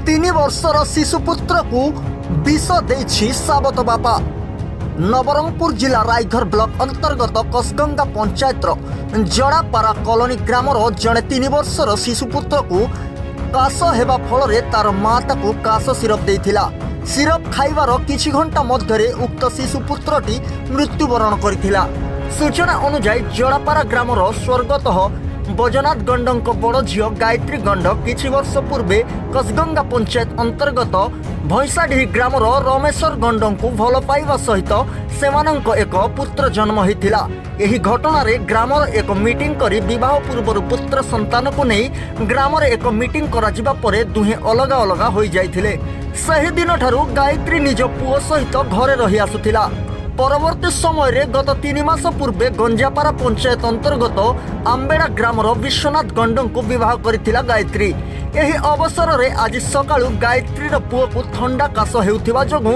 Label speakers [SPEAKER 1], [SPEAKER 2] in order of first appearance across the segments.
[SPEAKER 1] 3 ବର୍ଷର ଶିଶୁପୁତ୍ରକୁ ବିଷ ଦେଇଛି ସାବତ ବାପା। ନବରଙ୍ଗପୁର ଜିଲ୍ଲା ରାଇଘର ବ୍ଲକ ଅନ୍ତର୍ଗତ କସଗଙ୍ଗା ପଞ୍ଚାୟତର ଜଡ଼ାପାରା କଲୋନୀ ଗ୍ରାମର ଜଣେ 3 ବର୍ଷର ଶିଶୁପୁତ୍ରକୁ କାଶ ହେବା ଫଳରେ ତାର ମା ତାକୁ କାଶ ସିରପ ଦେଇଥିଲା। ସିରପ ଖାଇବାର କିଛି ଘଣ୍ଟା ମଧ୍ୟରେ ଉକ୍ତ ଶିଶୁପୁତ୍ରଟି ମୃତ୍ୟୁବରଣ କରିଥିଲା। ସୂଚନା ଅନୁଯାୟୀ, ଜଡ଼ାପାରା ଗ୍ରାମର ସ୍ୱର୍ଗତଃ ବୈଜନାଥ ଗଣ୍ଡଙ୍କ ବଡ଼ ଝିଅ ଗାୟତ୍ରୀ ଗଣ୍ଡ କିଛି ବର୍ଷ ପୂର୍ବେ କସଗଙ୍ଗା ପଞ୍ଚାୟତ ଅନ୍ତର୍ଗତ ଭଇଁସାଡିହି ଗ୍ରାମର ରମେଶ୍ୱର ଗଣ୍ଡଙ୍କୁ ଭଲ ପାଇବା ସହିତ ସେମାନଙ୍କ ଏକ ପୁତ୍ର ଜନ୍ମ ହୋଇଥିଲା। ଏହି ଘଟଣାରେ ଗ୍ରାମର ଏକ ମିଟିଂ କରି ବିବାହ ପୂର୍ବରୁ ପୁତ୍ର ସନ୍ତାନକୁ ନେଇ ଗ୍ରାମରେ ଏକ ମିଟିଂ କରାଯିବା ପରେ ଦୁହେଁ ଅଲଗା ଅଲଗା ହୋଇଯାଇଥିଲେ। ସେହିଦିନଠାରୁ ଗାୟତ୍ରୀ ନିଜ ପୁଅ ସହିତ ଘରେ ରହି ଆସୁଥିଲା। ପରବର୍ତ୍ତୀ ସମୟରେ ଗତ 3 ମାସ ପୂର୍ବେ ଗଞ୍ଜାପାରା ପଞ୍ଚାୟତ ଅନ୍ତର୍ଗତ ଆମ୍ବେଡ଼ା ଗ୍ରାମର ବିଶ୍ୱନାଥ ଗଣ୍ଡଙ୍କୁ ବିବାହ କରିଥିଲା ଗାୟତ୍ରୀ। ଏହି ଅବସରରେ ଆଜି ସକାଳୁ ଗାୟତ୍ରୀର ପୁଅକୁ ଥଣ୍ଡା କାଶ ହେଉଥିବା ଯୋଗୁଁ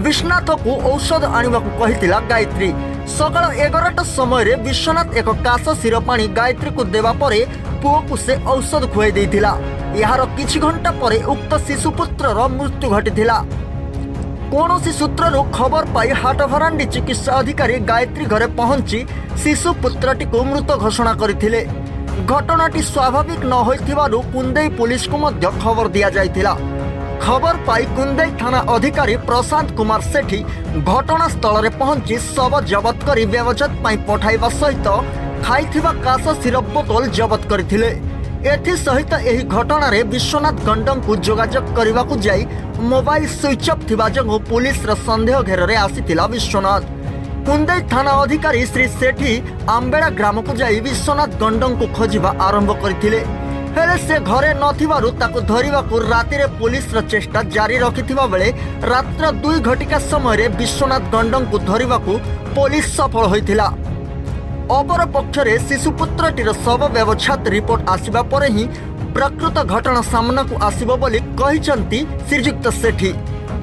[SPEAKER 1] ବିଶ୍ୱନାଥକୁ ଔଷଧ ଆଣିବାକୁ କହିଥିଲା ଗାୟତ୍ରୀ। ସକାଳ 11ଟା ସମୟରେ ବିଶ୍ୱନାଥ ଏକ କାଶ ସିରପ ଆଣି ଗାୟତ୍ରୀକୁ ଦେବା ପରେ ପୁଅକୁ ସେ ଔଷଧ ଖୁଆଇ ଦେଇଥିଲା। ଏହାର କିଛି ଘଣ୍ଟା ପରେ ଉକ୍ତ ଶିଶୁପୁତ୍ରର ମୃତ୍ୟୁ ଘଟିଥିଲା। କୌଣସି ସୂତ୍ରରୁ ଖବର ପାଇ ହାଟଭରାଣ୍ଡି ଚିକିତ୍ସା ଅଧିକାରୀ ଗାୟତ୍ରୀ ଘରେ ପହଞ୍ଚି ଶିଶୁ ପୁତ୍ରଟିକୁ ମୃତ ଘୋଷଣା କରିଥିଲେ। ଘଟଣାଟି ସ୍ୱାଭାବିକ ନ ହୋଇଥିବାରୁ କୁନ୍ଦେଇ ପୋଲିସକୁ ମଧ୍ୟ ଖବର ଦିଆଯାଇଥିଲା। ଖବର ପାଇ କୁନ୍ଦେଇ ଥାନା ଅଧିକାରୀ ପ୍ରଶାନ୍ତ କୁମାର ସେଠୀ ଘଟଣାସ୍ଥଳରେ ପହଞ୍ଚି ଶବ ଜବତ କରି ବ୍ୟବଚ୍ଛେଦ ପାଇଁ ପଠାଇବା ସହିତ ଖାଇଥିବା କାଶ ସିରପ ବୋତଲ ଜବତ କରିଥିଲେ। ଏଥିସହିତ ଏହି ଘଟଣାରେ ବିଶ୍ୱନାଥ ଗଣ୍ଡଙ୍କୁ ଯୋଗାଯୋଗ କରିବାକୁ ଯାଇ ମୋବାଇଲ ସୁଇଚ୍ ଅଫ୍ ଥିବା ଯୋଗୁଁ ପୋଲିସର ସନ୍ଦେହ ଘେରରେ ଆସିଥିଲା ବିଶ୍ୱନାଥ। କୁନ୍ଦେଇ ଥାନା ଅଧିକାରୀ ଶ୍ରୀ ସେଠୀ ଆମ୍ବେଡ଼ା ଗ୍ରାମକୁ ଯାଇ ବିଶ୍ୱନାଥ ଗଣ୍ଡଙ୍କୁ ଖୋଜିବା ଆରମ୍ଭ କରିଥିଲେ। ହେଲେ ସେ ଘରେ ନଥିବାରୁ ତାକୁ ଧରିବାକୁ ରାତିରେ ପୋଲିସର ଚେଷ୍ଟା ଜାରି ରଖିଥିବା ବେଳେ ରାତ୍ର 2 ଘଟିକା ସମୟରେ ବିଶ୍ୱନାଥ ଗଣ୍ଡଙ୍କୁ ଧରିବାକୁ ପୋଲିସ ସଫଳ ହୋଇଥିଲା। ଅପରପକ୍ଷରେ ଶିଶୁପୁତ୍ରଟିର ଶବ ବ୍ୟବଚ୍ଛେଦ ରିପୋର୍ଟ ଆସିବା ପରେ ହିଁ ପ୍ରକୃତ ଘଟଣା ସାମ୍ନାକୁ ଆସିବ ବୋଲି କହିଛନ୍ତି ଶ୍ରୀଯୁକ୍ତ ସେଠୀ।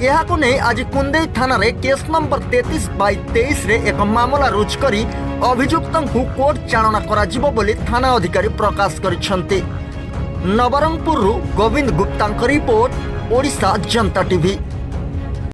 [SPEAKER 1] ଏହାକୁ ନେଇ ଆଜି କୁନ୍ଦେଇ ଥାନାରେ କେସ୍ ନମ୍ବର 33/23ରେ ଏକ ମାମଲା ରୁଜୁ କରି ଅଭିଯୁକ୍ତଙ୍କୁ କୋର୍ଟ ଚାଲାଣ କରାଯିବ ବୋଲି ଥାନା ଅଧିକାରୀ ପ୍ରକାଶ କରିଛନ୍ତି। ନବରଙ୍ଗପୁରରୁ ଗୋବିନ୍ଦ ଗୁପ୍ତାଙ୍କ ରିପୋର୍ଟ, ଓଡ଼ିଶା ଜନତା ଟିଭି।